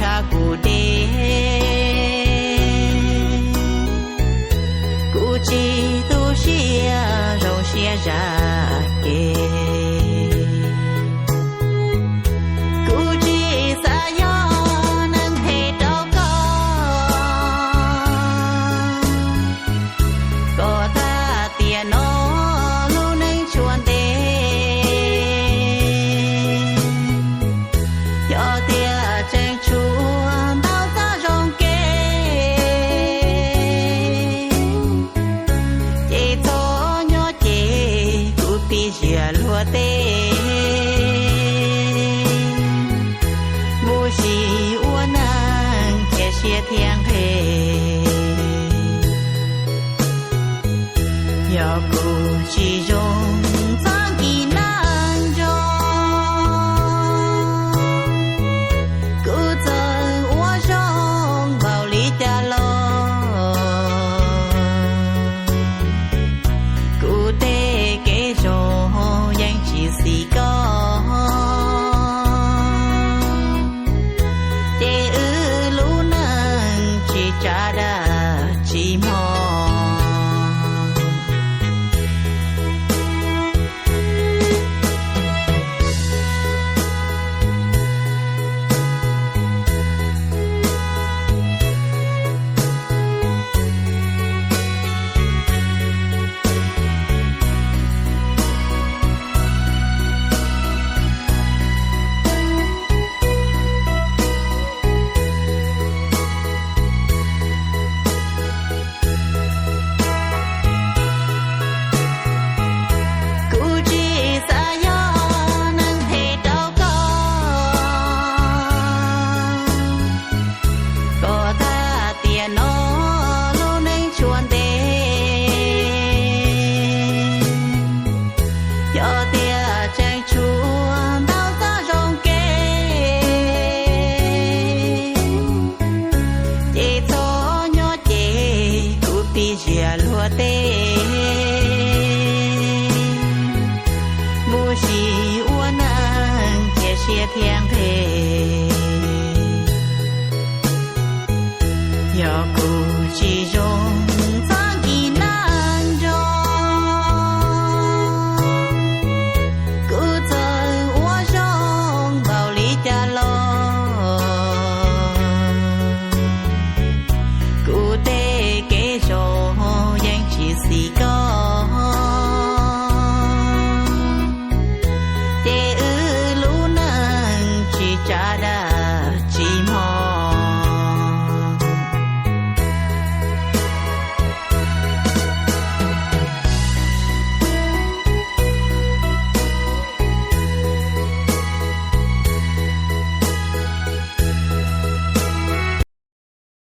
tsa kuv deb. Kuv tsis tu siab zoo siab zam kev. Kuv tsis xav yog neeg phem rau koj. Koj tag tiam no lub neej tshuav ntev. Yog tias tseem tshuav ntau txoj zoo kev, ces txhob nyob ces kuv pib ziam luag tej, mus sim ua neeg cia siab thiab nqe. Yog kuv tsis zoo txhob nkim neej nrog, kuv txawm ua zoo npaum li cas los, kuv tej kev zoo yeej tsis xis koj, ces wb lub neej tsis tsa dag tsis hmo. Kuv tsis xav yog neeg phem rau koj. Koj tag tiam no lub neej tshuav ntev. Yog tias tseem tshuav ntau txoj zoo kev, ces txhob nyob ces kuv pib ziam luag tej, mus sim ua neeg cia siab thiab nqe. Yog kuv tsis zoo txhob nkim neej nrog, kuv txawm ua zoo npaum li cas los, kuv tej kev zoo yeej tsis xis koj, ces wb lub neej tsis tsa dag